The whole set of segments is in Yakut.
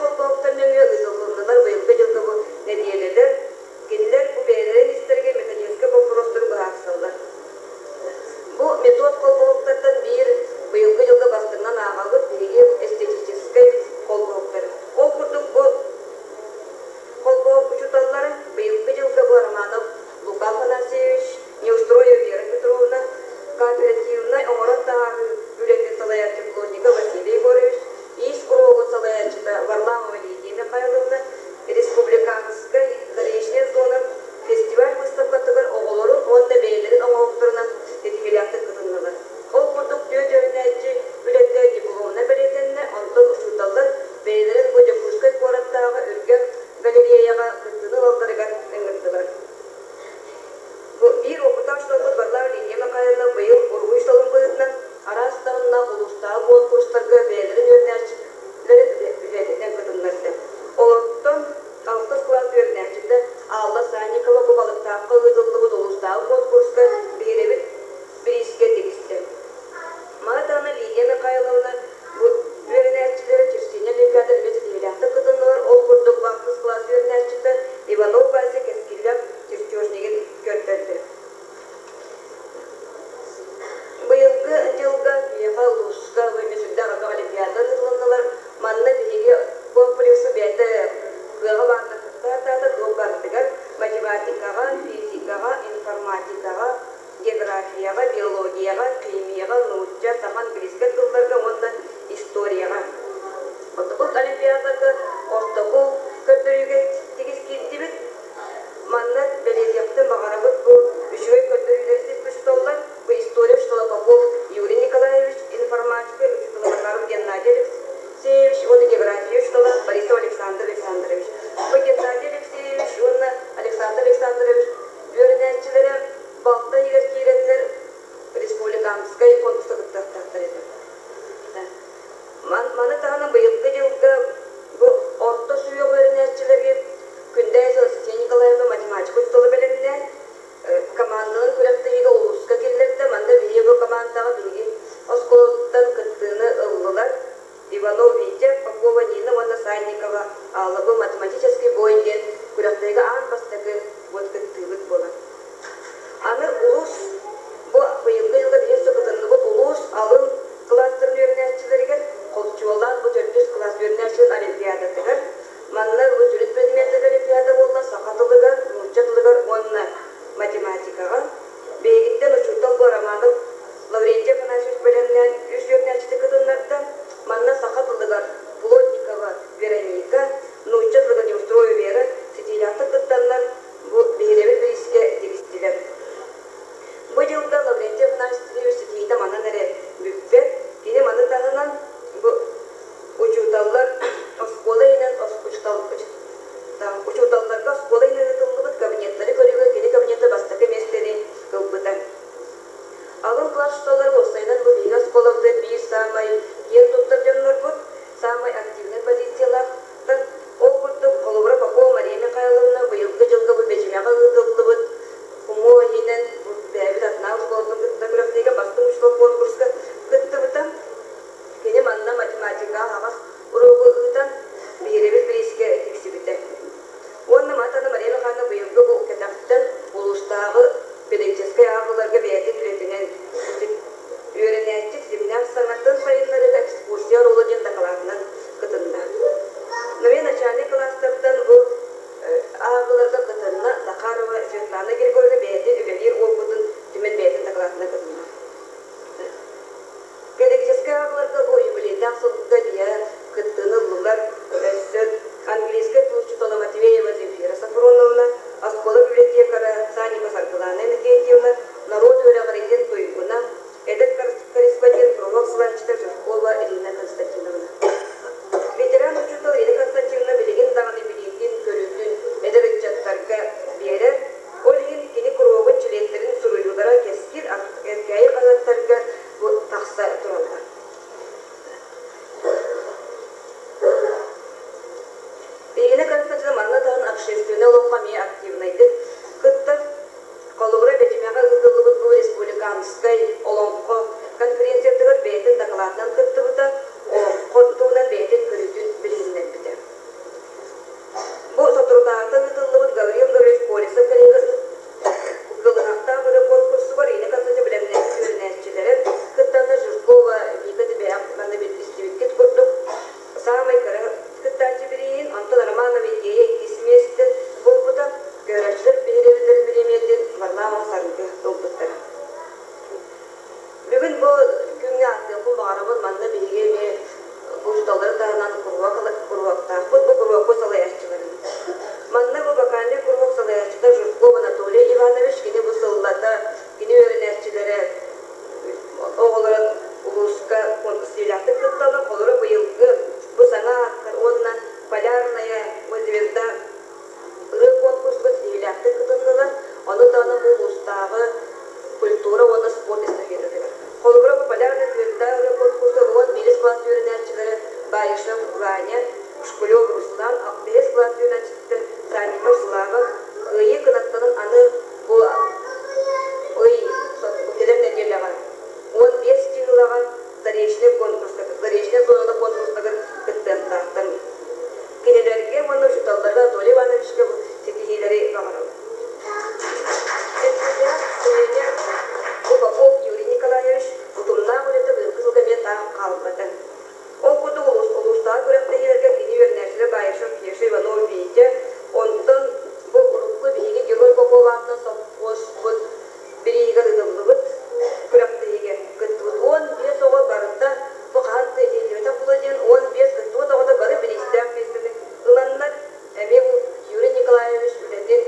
холбоһуктар нөҥүө ыытыллыннылар быйылгы дьылга бу нэдиэлэлэр. Кинилэр бу бэйэлэрин истэригэр методическай боппуруостары быһаарсаллар. Бу метод холбоһуктартан биир быйылгы дьылга бастыҥынан ааҕабыт биһиги эстетическэй холбоһуктары. Ол курдук бу холбоһук учууталлара быйылгы дьылга бу Романов Лука Афанасьевич, Неустроева Вера Петровна, кооперативнай оҥорон таһаарыы үлэтин салайааччы Плотников Василий Егорович, иис куруһуогун салайааччыта Варламова Лидия Михайловна, республиканскай Заречная зона фестиваль выставкатыгар оҕолорун уонна бэйэлэрин оҥоһуктарынан ситиһиилээхтик кытыннылар. Ол курдук түөрт үөрэнээччи үлэтэ дипломунан бэлиэтэннэ, онтон учууталлар бэйэлэрин бу Дьокуускай куораттааҕы Үргэх галереяҕа кыттыыны ылалларыгар ыҥырдылар. Бу биир уопуттаах учууталбыт Варлам Лидия Михайловна быйыл уруһуй столун быһыытынан араас таһымнаах улуустааҕы куонкурустарга бэйэлэрин үөрэнээччилэрин үлэтинэн кытыннарда. Олортон алтыс кылаас үөрэнээччитэ Алла Санникова бу Балыктаахха ыытыллыбыт улуустааҕы куонкуруска биһирэбил бириискэ тигистэ. Маны таһынан Лидия Михайловна бу үөрэнээччилэрэ Черчение олимпиада эмиэ ситиһиилээхтик кытыннылар. Ол курдук бу алтыс кылаас үөрэнээччитэ Иванов Вася кэскиллээх чертежнигин көрдөрдө. Быйылгы дьылга биһиэхэ улууска эмиэ сүрдээх элбэх олимпиада ыытылыннылар. Манна биһиги комплексы бэйэтэ кыаҕа баарынан кытта сатаата, туох барытыгар математикаҕа, физикаҕа, информатикаҕа, географияҕа, биологияҕа, химияҕа, нуучча, саха, английскай тылларга уонна историяҕа. Ортоку олимпиадаларга ортоку көрдөрүүгэ тигис киирдибит. Манна бэлиэтиэхпитин баҕарабыт бу үчүгэй көрдөрүүлэри сиппит Бу история учуутала Попов Юрий Николаевич, информатика учуутала Макаров Геннадий Алексеевич уонна география учуутала Борисов Александр Александрович. Бу Геннадий Алексеевич уонна Александр Александрович үөрэнээччилэрэ балта иһигэр киирэннэр республиканскай конкурска кыттыахтаахтар этэ. Маны таһынан быйылгы дьылга бу орто сүһүөх үөрэнээччилэргэ Күндэйэ Анастасия Николаевна математика учуутала бэлэмнээн команданан күрэхтэһиигэ улууска киллэрдэ. Манна биһиги бу командаҕа биһиги оскуолаттан кыттыыны ыллылар. Иванов Витя, Попова Нина уонна Санникова Алла бу математический бой диэн күрэхтэһиигэ аан бастакы вот кыттыыбыт буолар. Аны улуус бу быйылгы дьылга биһиги кытынныбыт улуус алын кылаастарын үөрэнээччилэригэр холчуолаан бу төрдүс кылаас үөрэнээччилэрин олимпиадатыгар манна бу сүрүн предметтергэ олимпиада буолла саха тылыгар, нуучча тылыгар уонна математикаҕа. Биһигиттэн учуутал бу Романов Лаврентий Афанасьевич бэлэмнээн үс үөрэнээччити кытыннарда. Манна саха тылыгар Плотникова Вероника, нуучча тылыгар Неустроева Вера ситиилээхтик кыттаннар бу биһирэбил бириискэ тигистилэр. Бу дьылга Лаврентий Афанасьевич ситиһиитэ манан эрэ бүппэт. Кини маны таһынан бу учууталлар оскуола иһинэн учууталларга оскуола иһинэн ыытыллыбыт кабинеттары көрүүгэ кини кабинета бастакы миэстэни ылбыта. Алын кылаас учууталлара уопсайынан бу биһиги оскуолабытыгар биир саамай киэн туттар дьоннорбут, саамай активнай позициялаахтар. Ол курдук, холобура Попова Мария Михайловна быйылгы дьылга бу Бэдьимэҕэ ыытыллыбыт ХУМО иһинэн бу бэйэбит атынаа оскуолатын кытта күрэхтэһиигэ бастыҥ учуутал конкурска кыттыбыта. Кини манна математика аһаҕас уруогу ыытан, биһирэбил бириискэ тиксибитэ. Уонна Матана Мария Михайловна быйылгы бу кэтэхтэн улуустааҕы педагогическай ааҕыыларга бэйэтин үлэтинэн үөрэнээччи ситимнээх саҥатын сайыннарыыга экскурсия оруола диэн дакылаатынан кытынна. Новый начальник кылаастартан бу ааҕыыларга кытынна Захарова Светлана Григорьевна бэйэтин үлэлиир уопутун түмэн бэйэтин дакылаатынан кытынна. Педагогическай ааҕыыларга бу юбилейдаах сылга биһэ кыттыыны ыллылар өссө английскай тыл учуутала Матвеева Земфира Софроновна, оскуола библиотекара Саника Саргылана Иннокентьевна, норуот үөрэҕиритин туйгуна, эдэр корреспондент кружок салайааччыта Жиркова Ирина Константиновна. Ветеран учуутал Ирина Константиновна билигин даҕаны билиитин, көрүүтүн эдэр ыччаттарга биэрэр. Ол иһин кини куруһуогун чилиэттэрин суруйуулара Кэскил, Эркээйи хаһыаттарга бу тахса тураллар. Ирина Константиновна манна даҕаны общественнай олоххо эмиэ активнайдык кыттар. Холобура, Бэдьимэҕэ ыытыллыбыт бу республиканскай олоҥхо конференциятыгар бэйэтин дакылаатынан кыттыбыта, олоҥхо туһунан бэйэтин көрүүтүн билиһиннэрбитэ. кыттааччы бирииһин, онтон Романова Идея иккис миэстэ буолбута. Көрөөччүлэр биһирэбиллэрин бириэмийэтин Варламов Саргы ылбыттара. Бүгүн бу күҥҥэ ааттыахпын баҕарабын, манна биһиги эмиэ учууталлары таһынан куруһуок куруһуоктаахпыт, бу куруһуокпут салайааччыларын. Манна бу вокальнай куруһуок салайааччыта Жирков Анатолий Иванович, кини бу сыллата кини үөрэнээччилэрэ оҕолорун улууска конкурс кытталлар, олору быйылгы бу саҥа ааттар уонна Полярная звезда ырыа конкурска ситиһиилээхтик кытыннылар, ону даҕаны бу улуустааҕы культура уонна спорт эстафетатыгар. Холобура, бу Полярная звезда ырыа конкурса 11 кылаас үөрэнээччилэрэ Баишев Ваня, Шкулев Руслан, 5 кылаас үөрэнээччитэ Санников Слава кыайыы кынаттанан аны бу ый кэлэр нэдиэлэҕэ 15 чыһылаҕа Заречный конкурска, Заречная зонада конкурстарыгар кыттыахтаахтар. Кинилэргэ уонна учууталларга Анатолий Ивановичка ситиһиилэри баҕарабын. Энтузиаст тренер бу Попов Юрий Николаевич утумнаах үлэтэ быйылгы сылга эмиэ таах хаалбата. Ол курдук улуустааҕы күрэхтэһиилэргэ кини үөрэнээччилэр Баишев Кеша Иванов Витя, онтон бу урукку биһиги Герой Попов аатынан сопхуоспут бирииһигэр ыытыллыбыт күрэхтэһиигэ кыттыбыт 15 оҕо барыта бу хаһан да иһиллибэтэх буолуо диэн 15 кыттыбыт оҕото бары бириистээх миэстэни ыланнар эмиэ бу Юрий Николаевич үлэтин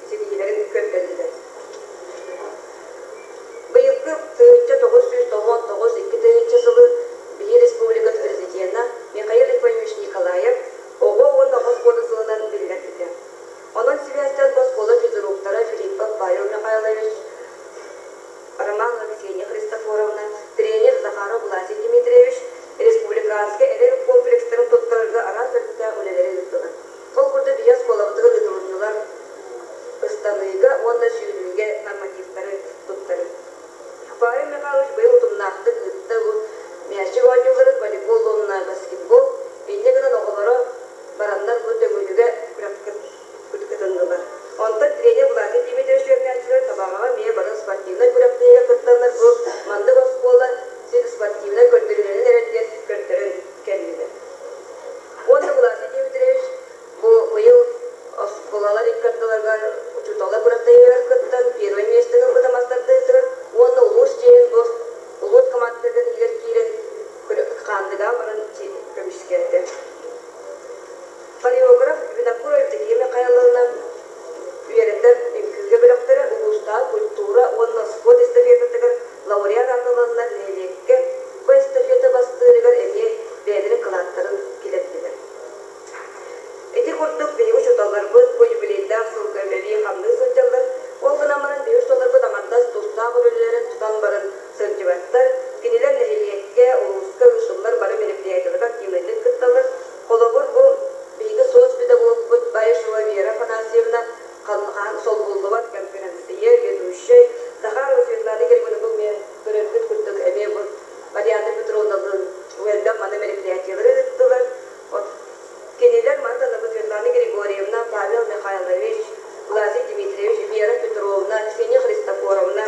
ситиһиилэрин көрдөрдүлэр. Быйылгы 1999 2 сылы биһи республикат президена Михаил Ефимович Николаев оҕо уонна оҕо спордун сылынан биллэрбитэ. Онон сибээстээн бу оскуола физруктара Филиппов Павел Михайлович, Романова Ксения Христофоровна, тренер Захаров Власий Дмитриевич республиканскай эрэл комплекстарын туттарарга араас өрүттээх үлэлэри ыыттылар. Ол курдук биһи оскуолабытыгар ыытылыннылар ыстаныыга уонна сүүрүүгэ нормативтары туттарыы. Павел Михайлович быйыл утумнаахтык ыытта бу мээчик оонньууларын волейбол уонна баскетбол. Инньэ гынан оҕолоро бараннар бу Төҥүлүгэ кытыннылар. Онтон тренер Владимир Дмитриевич үөрэнээччилэр Табаҕаҕа эмиэ бары спортивнай күрэхтэһиигэ кыттаннар бу маннык оскуола син спортивнай көрдөрүүлэнэн эрэр диэн көрдөрөн кэллилэр. Уонна Владимир Дмитриевич бу быйыл оскуолалар икки ардыларыгар учууталлар күрэхтэһиилэригэр кыттан первое миэстэни ылбыта мас тардыһыытыгар уонна улуус чиэһин бу улуус командатын иһигэр киирэн Хаандыгаа баран көмүскээтэ. Хореограф Винокурова Евдокия Михайловна үөрэтэр үҥкүүгэ бөлөхтөрө улуустааҕы культура уонна спорт эстафетатыгар лауреат аатыланнар нэһилиэккэ бу эстафета бастыырыгар эмиэ бэйэлэрин кылааттарын киллэрдилэр. Ити курдук биһиги учууталларбыт бу юбилейдаах сылга үлэлии-хамныы сылдьаллар. Ол гынан баран биһиги учууталларбыт аҥардас тустаах үлэлэрин тутан баран сылдьыбаттар. Кинилэр нэһилиэккэ, улууска ыытыллар бары мероприятиеларга активнайдык кытталлар. Холобур, бу биһиги соцпедагогпут Баишева Вера Афанасьевна хаһан солбуллубат конференция, ведущай Захарова Светлана Григорьевна бу мен көрөргүт курдук эмиэ бу Марианна Петровналыын элбэх маны мероприятиелары ыыттылар. Кинилэр маны таһынан Светлана Григорьевна, Павел Михайлович, Власий Дмитриевич, Вера Петровна, Ксения Христофоровна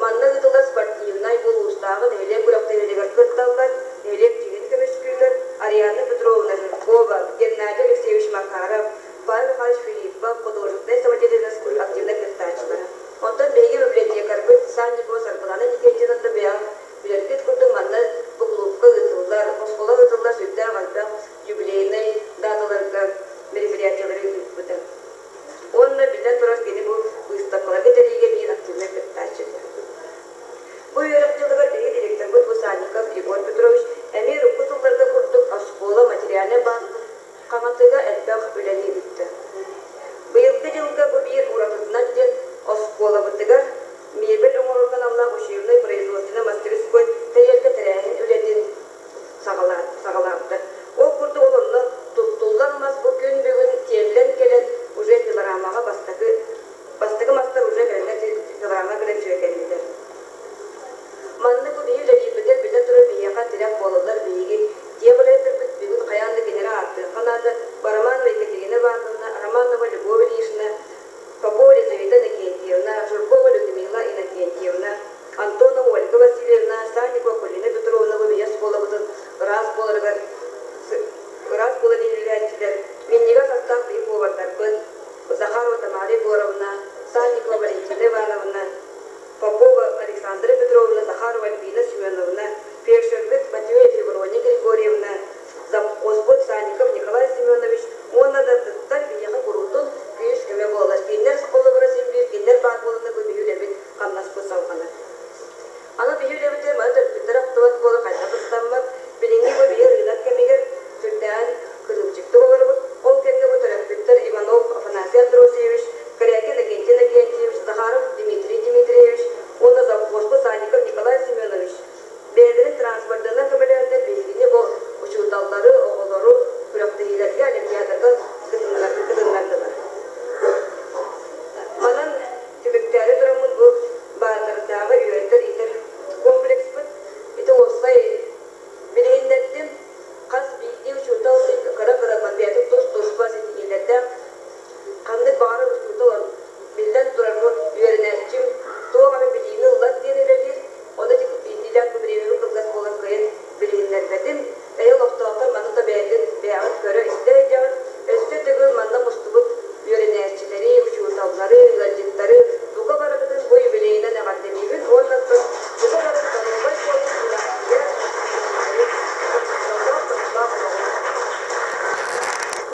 манна ыытыллар спортивнай улуустааҕы нэһилиэк күрэхтэһиилэригэр кытталлар, нэһилиэк чиҥин көмүскүүллэр Арианна Петровна Жиркова, Геннадий Алексеевич Макаров, Павел Михайлович Филиппов.